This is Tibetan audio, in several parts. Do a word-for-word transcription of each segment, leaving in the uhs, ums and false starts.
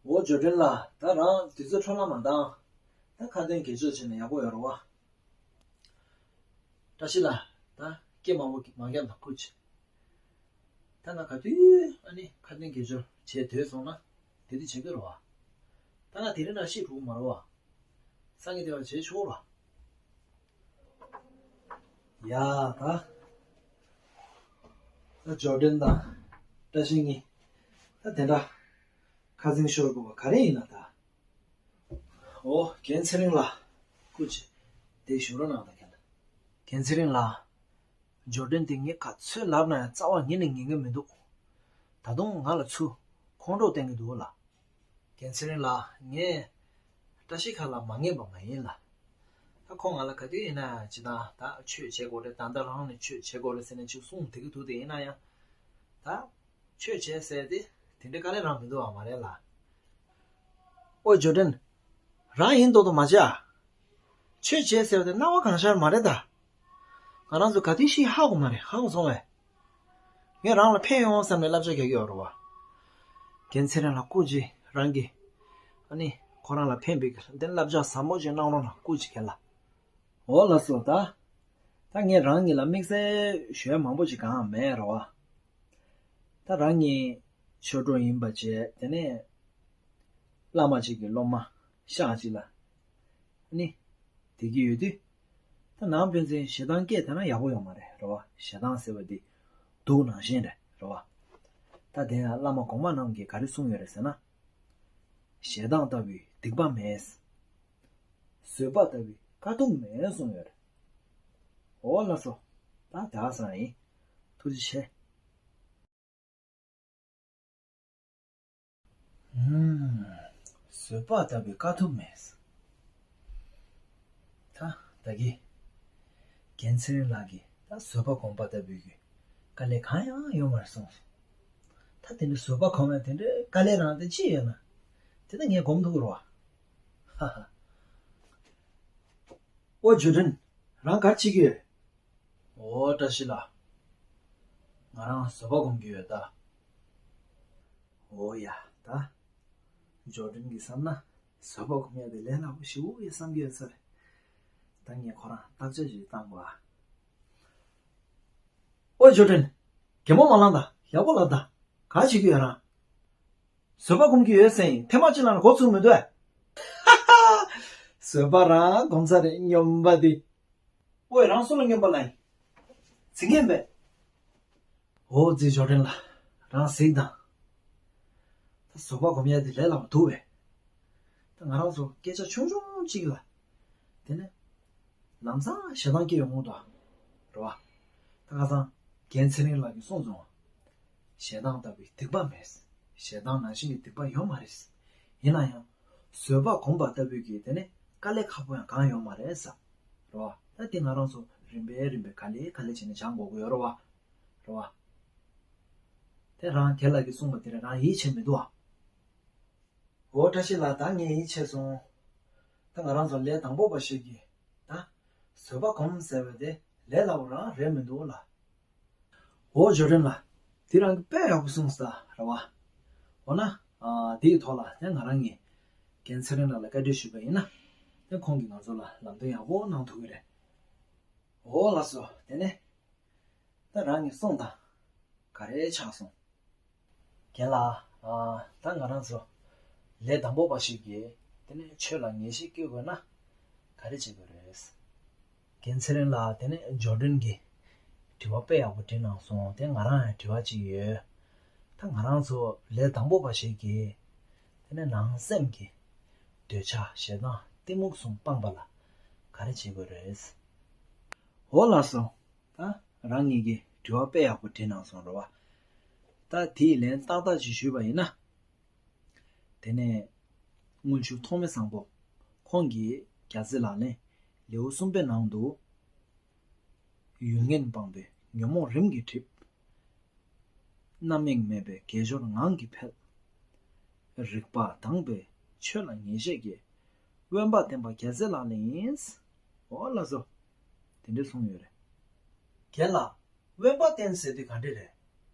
འོ་ཇོ་ཌན་ལགས། ད་རང་དུས་ཚོད་འཕྲོ་བརླག་མ་བཏང་། ད་ཁ་འདོན་དགེ་སྦྱོར་བྱས་ན་ཡག་པོ་ཡོད་རེད་བ། བཀྲ་ཤིས་ལགས། ད་སྐད་མང་པོ་མ་རྒྱབ་ན་སྐུ་མཁྱེན། ད་ང་ག་དུས་ཨ་ནི་ཁ་འདོན་དགེ་སྦྱོར་བྱས་སྡོད་སོང་ན་དེ་དུས་བྱེད་དགོས་རེད་བ། ད་ང་དེ་རིང་རང་ཤི་འགྲོ་གི་མ་རེད་བ། སང་ཉིན་དེ་བ་བྱེད་ཆོག་ར། ཡ་ད། ད་ཇོ་ཌན་དང་བཀྲ་ཤིས་གཉིས་ད་དེ་འདྲ་ཁ་འཛིང་ཤོར་དགོས་པ་ག་རེ་ཡིན་ན་ད། ཨོ་རྒན་ཚེ་རིང་ལགས། སྐུ་མཁྱེན། དེ་ཞུ་རོགས་གནང་དང་ཁྱེད་ལ། རྒན་ཚེ་རིང་ལགས། ཇོ་ཌན་དེ་ངས་ག་ཚོད་ལབ་ན་ཡང་རྩ་བ་ཉིད་ནས་ཉན་གི་མི་འདུག་ད་དུང་ང་ལ་ཚུར་ཁོང་ཁྲོ་བསྟན་གི་འདུག་ལགས། རྒན་ཚེ་རིང་ལགས། ངས་བཀྲ་ཤིས་ཁ་ལ་མ་ངེས་པ་མ་ཡིན་ལགས། ད་ཁོང་ང་ལ་ག་དུས་ཡིན་ན་ཡང་ཇི་ལྟར་ད་ཆོས་བྱེད་དགོས་རེད། ད་ལྟ་རང་ནས་ཆོས་བྱེད་དགོས་རེད་ཟེར་ནས་ཅིག་གསུངས་བསྡད་ཀྱི་འདུག་དེ་ཡིན་ན་ཡང་ད། ཆོས་བྱེད་ཟེར་དེ་དེ་འདྲའི་དཀའ་ལས་རང་མི་འདུག་བ་མ་རེད་ལགས། ཨོ་ཇོ་ཌན། རང་ཡིན་མདོག་མདོག་མ་བྱེད་ཨ། ཆོས་བྱེད་ཟེར་བ་དེ་སྣང་བ་གང་ཤར་མ་རེད་ད། ང་རང་ཚོ་ག་དུས་ཤི་ཧ་གོ་མ་རེད། ཧ་གོ་སོང་བས། ངས་རང་ལ་ཕན་ཡོང་བསམ་ནས་བསླབ་བྱ་རྒྱག་གི་ཡོད་རེད་བ། རྒན་ཚེ་རིང་ལགས་སྐུ་མཁྱེན། རང་གིས་ཨ་ནི་ཁོ་རང་ལ་ཕན་པའི་དེ་བསླབ་བྱ་ཟབ་མོ་ཅིག་གནང་རོགས་གནང་། སྐུ་མཁྱེན་རྒན་ལགས། འོ་ལགས་སོ། ད་ད་ངས་རང་ཉིད་ལ་དམིགས་བསལ་ཞུ་ཡ་མང་པོ་ཅིག་གང་མེད་རེད་བ། ད་རང་ཉིད་ཆོས་གྲོགས་ཡིན་པ་བྱས། དེ་ནས་བླ་མ་ཅིག་གི་སློབ་མ་ཤག་ཅིག་ལ་ནི་བསྡད་ཀྱི་ཡོད་དུས། ད་ནང་ཕན་ཚུན་ཞེ་སྡང་སྐད་བརྡ་ན་ཡག་པོ་ཡོད་མ་རེད། རེད་བ། ཞེ་སྡང་ཟེར་བ་འདི་དུག་ནང་བཞིན་རེད། རེད་བ། ད་དེ་ཡང་བླ་མ་གོང་མ་རྣམས་ཀྱིས་ག་རེ་གསུངས་ཡོད་རེད་ཟེར་ན། ཞེ་སྡང་ལྟ་བུའི་སྡིག་པ་མེད། བཟོད་པ་ལྟ་བུའི་དཀའ་ཐུབ་མེད་གསུངས་ཡོད་རེད། འོ་ལགས་སོ། ད་དག་སང་ཡིན། ཐུགས་རྗེ་ཆེ། ཧུམ། བཟོད་པ་ལྟ་བུའི་དཀའ་ཐུབ་མེད། ད་ད་གི་རྒན་ཚེ་རིང་ལགས་ཀྱིས་ད་བཟོད་པ་སྒོམ་པ་ལྟ་བུའི་གི་དཀའ་ལས་གང་ཡང་ཡོད་མ་རེད་གསུངས་སོང་། ད་དེ་འདྲ་བཟོད་པ་སྒོམ་ཡ་དེ་འདྲའི་དཀའ་ལས་རང་དེ་ཅི་ཡོད་ན། དེ་ད་ངས་སྒོམ་ཐུབ་ཀྱི་རེད་བ། ཧ་ཧ། ཨོ་ཇོ་ཌན། རང་ག་རེ་བྱེད་ཀྱི་ཡོད། འོ་བཀྲ་ཤིས་ལགས། ང་རང་བཟོད་པ་སྒོམ་གྱི་ཡོད་ད། འོ་ཡ་ད། ཇོ་ཌན་གྱིས་བསམ་ན་བཟོད་པ་སྒོམ་ཡ་དེ་ལས་སླ་པོ་ཞེ་པོ་ཡོད་བསམ་གྱི་ཡོད་ས་རེད། ད་ངས་ཁོ་རང་བརྟག་དཔྱད་ཅིག་བཏང་དགོས་ཨ། ཨོ་ཇོ་ཌན། གད་མོ་མ་ལངས་ད། ཡག་པོ་ལབ་ད། ག་བྱེད་ཀྱི་ཡོད་རང་། བཟོད་པ་སྒོམ་གྱི་ཡོད་ཟེར་ཡིན། ཐེངས་མ་གཅིག་ལབ་ན་གོ་ཚུགས་མི་འདུག་ཨ། བཟོད་པ་རང་སྒོམ་ས་རེད་སྨྱོན་པ་འདི། ཨོའི་རང་སུ་ལ་སྨྱོན་པ་ལབ་ཡིན། ཟིང་ངེ་མེད། འོ་ཙི་ཇོ་ཌན་ལགས། རང་གཟིགས་དང་། ད་བཟོད་པ་སྒོམ་ཡ་དེ་ལས་སླ་པོ་འདུག་བས། ད་ང་རང་ཚོ་སྐད་ཆ་ཆུང་ཆུང་གཅིག་ལ། དེ་ནས་ལམ་སང་ཞེ་སྡང་སྐྱེ་ཡོང་གི་འདུག་རེད་བ། ད་ཁ་སང་རྒན་ཚེ་རིང་ལགས་ཀྱིས་གསུངས་སོང་བ། ཞེ་སྡང་ལྟ་བུའི་སྡིག་པ་མེད། ཞེ་སྡང་ནང་བཞིན་གྱི་སྡིག་པ་ཡོད་མ་རེད། ཡིན་ན་ཡང་། བཟོད་པ་སྒོམ་པ་ལྟ་བུའི་གི་དེ་ནི་དཀའ་ལས་ཁག་པོ་ཡང་གང་ཡོད་མ་རེད་ཟེར། རེད་བ། ད་དེ་ང་རང་ཚོ་རིམ་པས་རིམ་པས་ག་ལེ་ག་ལེ་བྱས་ནས་སྦྱང་དགོས་ཀྱི་ཡོད་རེད་བ། རེད་བ། དེ་རང་རྒན་ལགས་ཀྱིས་གསུངས་པ་དེ་རང་ཡིད་ཆེས་མི་འདུག་ཨ། འོ་བཀྲ་ཤིས་ལགས། ད་ངས་ཡིད་ཆེས་སོང་། ད་ང་རང་ཚོ་ལས་དང་པོ་པ་ཞིག་གིས་ད་བཟོད་པ་སྒོམ་ཟེར་བ་དེ་ལས་སླ་པོ་རང་རེད་མི་འདུག་ལགས། འོ་ཇོ་ཌན་ལགས། དེ་རང་གིས་དཔེ་ཡག་པོ་གསུངས་ས་རེད་བ། འོ་ན། ཨ། དེའི་ཐོག་ལ་ཡང་ང་རང་གིས་རྒན་ཚེ་རིང་ལགས་ལ་བཀའ་འདྲི་ཞུས་པ་ཡིན་ན། ཡང་ཁོང་གིས་ང་ཚོ་ལ་ལམ་སྟོན་ཡག་པོ་གནང་ཐུབ་ཀྱི་རེད། འོ་ལགས་སོ། དེ་ནས་ད་རང་གིས་གསུངས་དང་། ག་རེ་ཆགས་སོང་། རྒན་ལགས། ཨ། ད་ང་རང་ཚོ་ལས་དང་པོ་པ་ཞིག་གིས་དེ་ནས་ཆོས་ལ་ངེས་ཤེས་སྐྱེ་དགོས་ན་ག་རེ་བྱེད་དགོས་རེད། རྒན་ཚེ་རིང་ལགས། དེ་ནས་ཇོ་ཌན་གྱིས་དྲི་བ་དཔེ་ཡག་པོ་དྲིས་གནང་སོང་། དེ་ང་རང་ཡང་དྲི་བ་གཅིག་ཡོད། ད་ང་རང་ཚོ་ལས་དང་པོ་པ་ཞིག་གིས་དེ་ནས་ནང་སེམས་ཀྱི་འདོད་ཆགས་ཞེ་སྡང་གཏི་མུག་གསུམ་སྤངས་པ་ལ་ག་རེ་བྱེད་དགོས་རེད། འོ་ལགས་སོ། ད་རང་ཉིད་ཀྱིས་དྲི་བ་དཔེ་ཡག་པོ་དྲིས་གནང་སོང་རེད་བ། ད་དེའི་ལན་ཏག་ཏག་ཅིག་ཞུས་པ་ཡིན་ན། དེ་ནས་དངུལ་ཆུ་ཐོགས་མེད་བཟང་པོ་ཁོང་གིས་རྒྱལ་སྲས་ལག་ལེན་ལེའུ་གསུམ་པའི་ནང་དུ། ཡུལ་ངན་སྤངས་པས་ཉོན་མོངས་རིམ་གྱིས་འགྲིབ། རྣམ་གཡེང་མེད་པས་དགེ་སྦྱོར་ངང་གིས་འཕེལ། རིག་པ་དྭངས་པས་ཆོས་ལ་ངེས་ཤེས་སྐྱེ། དབེན་པ་བསྟེན་པ་རྒྱལ་སྲས་ལག་ལེན་ཡིན། འོ་ལགས་སོ། དེ་འདྲས་གསུངས་ཡོད་རེད། རྒན་ལགས། དབེན་པ་བསྟེན་ཟེར་དུས་ག་འདྲས་རེད།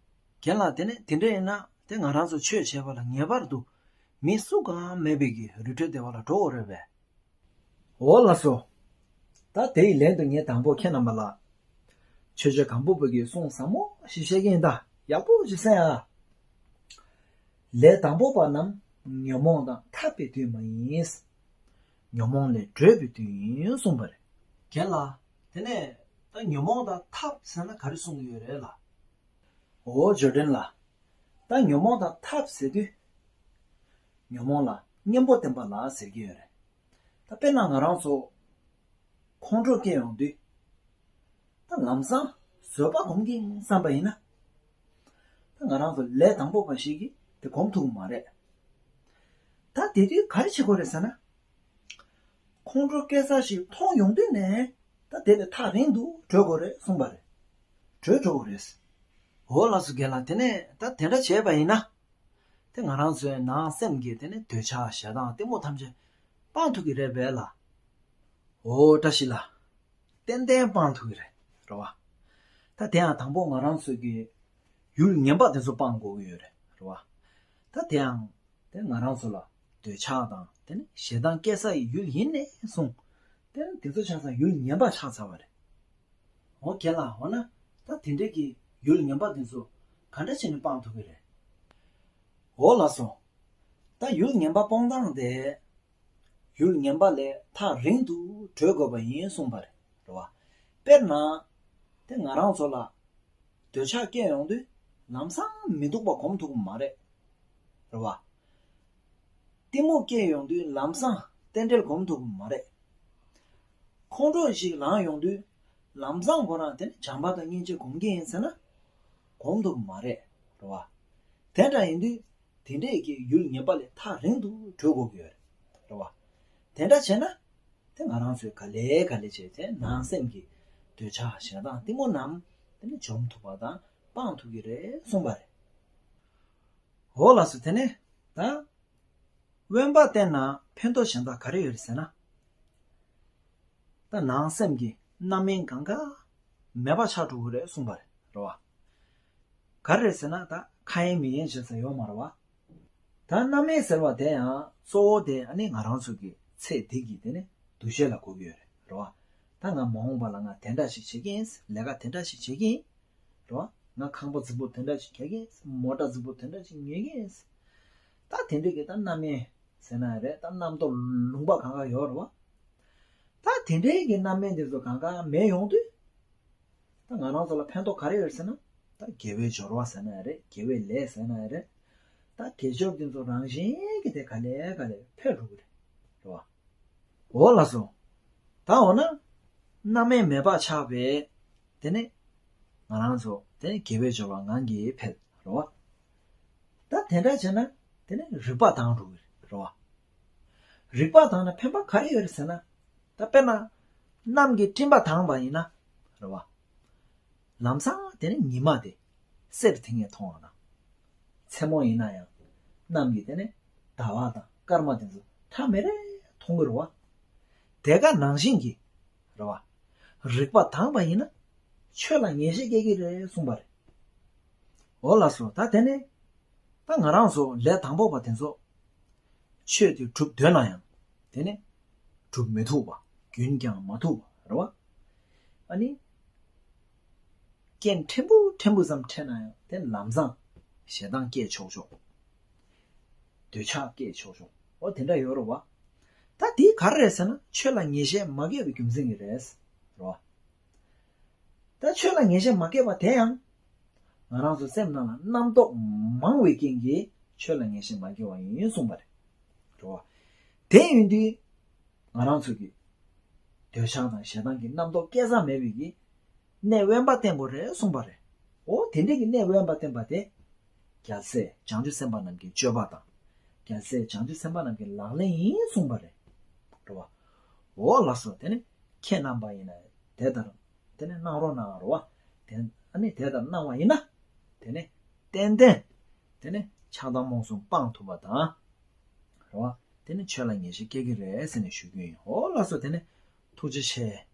རྒན་ལགས། དེ་ནི་དེ་འདྲས་ཡིན་ན་དེ་ང་རང་ཚོ་ཆོས་བྱེད་པ་ལ་ངེས་པར་དུ་ མི་སུ་གང་མེད་པའི་གི་རི་ཁྲོད་བདེ་བ་ལ་འགྲོ་དགོས་རེད་པས། འོ་ལགས་སོ། ད་དེ་ཡི་ལན་དུ་ངས་དང་པོ་ཁྱེད་རྣམ་པ་ལ། ཆོས་རྗེ་སྒམ་པོ་པ་གི་གསུང་ཟབ་མོ་ཞིག་བཤད་ཀྱི་ཡིན་ད། ཡག་པོ་ཞིག་གསན་ཨ། ལས་དང་པོ་པ་རྣམས་ཉོན་མོངས་དང་འཐབ་པའི་དུས་མ་ཡིན། ཉོན་མོངས་ལས་གྲོལ་བའི་དུས་ཡིན་གསུངས་པ་རེད། རྒན་ལགས། དེ་ནས་ད་ཉོན་མོངས་དང་འཐབ་ཟེར་ན་ག་རེ་གསུང་གི་ཡོད་རེད་ལགས། འོ་ཇོ་ཌན་ལགས། ད་ཉོན་མོངས་དང་འཐབ་ཟེར་དུས། ཉོན་མོངས་ལ་གཉེན་པོ་བསྟེན་པ་ལ་ཟེར་གྱི་ཡོད་རེད། ད་དཔེར་ན་ང་རང་ཚོ་ཁོང་ཁྲོ་སྐྱེ་ཡོང་དུས། ད་ལམ་སང་བཟོད་པ་སྒོམ་གྱིན་བསམ་པ་ཡིན་ན། ད་ང་རང་ཚོ་ལས་དང་པོ་པ་ཞིག་གིས་དེ་སྒོམ་ཐུབ་ཀྱི་མ་རེད། ད་དེ་དུས་ག་རེ་བྱེད་དགོས་རེད་ཟེར་ན། ཁོང་ཁྲོ་སྐྱེ་ས་ཞིག་མཐོང་ཡོང་དུས་ནས་ད་དེ་ལས་ཐག་རིང་དུ་བྲོས་དགོས་རེད་གསུངས་པ་རེད། བྲོས་འགྲོ་དགོས་རེད། འོ་ལགས་སོ་རྒན་ལགས། དེ་ནས་ད་དེ་འདྲ་བྱས་པ་ཡིན་ན། དེ་ང་རང་ཚོའི་ནང་སེམས་ཀྱི་དེ་ནས་འདོད་ཆགས་ཞེ་སྡང་གཏི་མུག་ཐམས་ཅད་སྤང་ཐུབ་ཀྱི་རེད་པས་ལགས། འོ་བཀྲ་ཤིས་ལགས། ཏན་ཏན་སྤང་ཐུབ་ཀྱི་རེད། རེད་བ། ད་དེ་ཡང་དང་པོ་ང་རང་ཚོ་གི་ཡུལ་ངན་པ་དེ་ཚོ་སྤང་དགོས་ཀྱི་ཡོད་རེད། རེད་བ། ད་དེ་ཡང་དེ་ང་རང་ཚོ་ལ་འདོད་ཆགས་དང་དེ་ནི་ཞེ་སྡང་སྐྱེ་ས་ཡི་ཡུལ་ཡིན་ནས་བཟུང་། དེ་ནི་དེ་ཚོ་ཆ་ཚང་ཡུལ་ངན་པ་ཆགས་ཚར་བ་རེད། འོ་རྒན་ལགས། འོ་ན་ད་དེ་འདྲའི་གི་ཡུལ་ངན་པ་དེ་ཚོ་ག་འདྲ་བྱས་ནས་སྤང་ཐུབ་ཀྱི་རེད། འོ་ལགས་སོ། ད་ཡུལ་ངན་པ་སྤོང་སྟངས་དེ། ཡུལ་ངན་པ་ལས་ཐག་རིང་དུ་བྲོས་དགོས་པ་ཡིན་གསུངས་པ་རེད། རེད་བ། དཔེར་ན། དེ་ང་རང་ཚོ་ལ་འདོད་ཆགས་སྐྱེ་ཡོང་དུས་ལམ་སང་མི་སྡུག་པ་སྒོམ་ཐུབ་ཀྱི་མ་རེད། རེད་བ། གཏི་མུག་སྐྱེ་ཡོང་དུས་ལམ་སང་རྟེན་འབྲེལ་སྒོམ་ཐུབ་ཀྱི་མ་རེད། ཁོང་ཁྲོ་ཞིག་ལངས་ཡོང་དུས་ལམ་སང་ཁོ་རང་དེ་ནི་བྱམས་པ་དང་སྙིང་རྗེ་སྒོམ་གྱི་ཡིན་ཟེར་ན་སྒོམ་ཐུབ་ཀྱི་མ་རེད། རེད་བ། དེ་འདྲ་ཡིན་དུས། དེ་འདྲས་ཀྱི་ཡུལ་ངན་པ་ལས་ཐག་རིང་དུ་བྲོས་དགོས་ཀྱི་ཡོད་རེད། རེད་བ། དེ་འདྲ་བྱས་ན། དེ་ང་རང་ཚོས་ག་ལེ་ག་ལེ་བྱས་ཚེ་ནང་སེམས་ཀྱི་འདོད་ཆགས་ཞེ་སྡང་གཏི་མུག་རྣམས་དེ་ནི་འཇོམས་ཐུབ་པ་དང་སྤང་ཐུབ་ཀྱི་རེད་གསུངས་པ་རེད། འོ་ལགས་སོ། དེ་ནས་ད། དབེན་པ་བསྟེན་ན་ཕན་ཐོགས་གཞན་དག་ག་རེ་ཡོད་རེད་ཟེར་ན། ད་ནང་སེམས་ཀྱི་རྣམ་སྨིན་གང་ག་མེད་པ་ཆགས་འགྲོ་གི་རེད་གསུངས་པ་རེད། རེད་བ། ག་རེ་རེད་ཟེར་ན་ད་ཁ་ཡེངས་མིག་ཡེངས་བྱེད་ས་ཡོད་མ་རེད་བ། ད་རྣམ་སྨིན་ཟེར་བ་དེ་ཡང་གཙོ་བོ་དེ་ཨ་ནི་ང་རང་ཚོ་གི་ཚེ་འདི་གི་དེ་ནི་འདུ་ཤེས་ལ་གོ་གི་ཡོད་རེད། རེད་བ། ད་ང་མ་འོངས་པ་ལ་ང་དེ་འདྲ་ཞིག་བྱེད་ཀྱི་ཡིན། ལས་ཀ་དེ་འདྲ་ཞིག་བྱེད་ཀྱི་ཡིན། རེད་བ། ང་ཁང་པ་རྫིག་པོ་དེ་འདྲ་ཞིག་རྒྱག་གི་ཡིན། མོ་ཊ་རྫིག་པོ་དེ་འདྲ་ཞིག་ཉོ་གི་ཡིན། ད་དེ་འདྲ་གི་ད་རྣམ་སྨིན་ཟེར་ན་ཡང་རེད། ད་རྣམ་རྟོག་ལུང་པ་གང་ག་ཡོད་རེད་བ། ད་དེ་འདྲའི་གི་རྣམ་སྨིན་དེ་ཚོ་གང་ག་མེད་ཡོང་དུས། ད་ང་རང་ཚོ་ལ་ཕན་ཐོགས་ག་རེ་ཡོད་ཟེར་ན། ད་དགེ་བའི་སྦྱོར་བ་ཟེར་ན་ཡང་རེད། དགེ་བའི་ལས་ཟེར་ན་ཡང་རེད། ད་དགེ་སྦྱོར་དེ་ཚོ་རང་བཞིན་གྱིས་དེ་ག་ལེ་ག་ལེ་འཕེལ་འགྲོ་གི་རེད། རེད་བ། འོ་ལགས་སོ། ད་འོ་ན། རྣམ་སྨིན་མེད་པ་ཆགས་པས། དེ་ནི། ང་རང་ཚོ་དེ་ནི་དགེ་བའི་སྦྱོར་བ་ངང་གིས་འཕེལ། རེད་བ། ད་དེ་འདྲ་བྱས་ན་དེ་ནི་རིག་པ་དྭངས་འགྲོ་གི་རེད། རེད་བ། རིག་པ་དྭངས་ན་ཕན་པ་ག་རེ་ཡོད་རེད་ཟེར་ན། ད་དཔེར་ན། གནམ་གྱི་སྤྲིན་པ་དྭངས་པ་ཡིན་ན། རེད་བ། ལམ་སང་དེ་ནི་ཉི་མ་དེ་གསེར་དེ་ངས་མཐོང་བ་ན། མཚན་མོ་ཡིན་ན་ཡང་གནམ་གྱི་དེ་ནི་ཟླ་བ་དང་སྐར་མ་དེ་ཚོ་ཐག་མེད་རེད་མཐོང་གི་རེད་བ། དེ་ག་ནང་བཞིན་གྱི་རེད་བ། རིག་པ་དྭངས་པ་ཡིན་ན་ཆོས་ལ་ངེས་ཤེས་སྐྱེ་གི་རེད་གསུངས་པ་རེད། འོ་ལགས་སོ། ད་དེ་ནི་ད་ང་རང་ཚོ་ལས་དང་པོ་པ་དེ་ཚོ་ཆོས་དེ་སྒྲུབ་འདོད་ན་ཡང་དེ་ནི་སྒྲུབ་མི་ཐུབ་པ། རྒྱུན་བསྐྱང་མ་ཐུབ་པ་རེད་བ། ཨ་ནི། རྐྱེན་ཕྲན་བུ་ཕྲན་བུ་ཙམ་འཕྲད་ན་ཡང་དེ་ལམ་སང་ཞེ་སྡང་སྐྱེ་ཆོག་ཆོག་འདོད་ཆགས་སྐྱེ་ཆོག་ཆོག་འོ་དེ་འདྲ་ཡོད་རེད་བ། ད་དེ་ག་རེ་རེད་ཟེར་ན་ཆོས་ལ་ངེས་ཤེས་མ་སྐྱེས་པའི་རྒྱུ་མཚན་གྱིས་རེད། རེད་བ། ད་ཆོས་ལ་ངེས་ཤེས་མ་སྐྱེས་པ་དེ་ཡང་། ང་རང་ཚོ་སེམས་ནང་ལ་རྣམ་རྟོག་མང་བའི་རྐྱེན་གྱིས་ཆོས་ལ་ངེས་ཤེས་མ་སྐྱེ་བ་ཡིན་གསུངས་པ་རེད། རེད་བ། དེ་ཡིན་དུས། ང་རང་ཚོ་གི་འདོད་ཆགས་དང་ཞེ་སྡང་གི་རྣམ་རྟོག་སྐྱེ་ས་མེད་པའི་གི་གནས་དབེན་པ་བསྟེན་དགོས་རེད་གསུངས་པ་རེད། འོ་དེ་འདྲའི་གི་གནས་དབེན་པ་བསྟེན་པ་དེ། རྒྱལ་སྲས་བྱང་ཆུབ་སེམས་དཔའ་རྣམས་ཀྱི་སྤྱོད་པ་དང་། རྒྱལ་སྲས་བྱང་ཆུབ་སེམས་དཔའ་རྣམས་ཀྱི་ལག་ལེན་ཡིན་གསུངས་པ་རེད། རེད་བ། འོ་ལགས་སོ། དེ་ནི་ཁྱེད་རྣམ་པ་ཡིན་ན་དེ་ལྟར། དེ་ནི་གནང་རོགས་གནང་། རེད་བ། དེ་ཨ་ནི་དེ་ལྟར་གནང་བ་ཡིན་ན། དེ་ནི་ཏན་ཏན། དེ་ནི་ཆགས་སྡང་རྨོངས་གསུམ་སྤང་ཐུབ་པ་དང་། རེད་བ། དེ་ནི་ཆོས་ལ་ངེས་ཤེས་སྐྱེ་གི་རེད་ཟེར་ནས་ཞུ་རྒྱུ་ཡིན། འོ་ལགས་སོ། དེ་ནི་ཐུགས་རྗེ་ཆེ།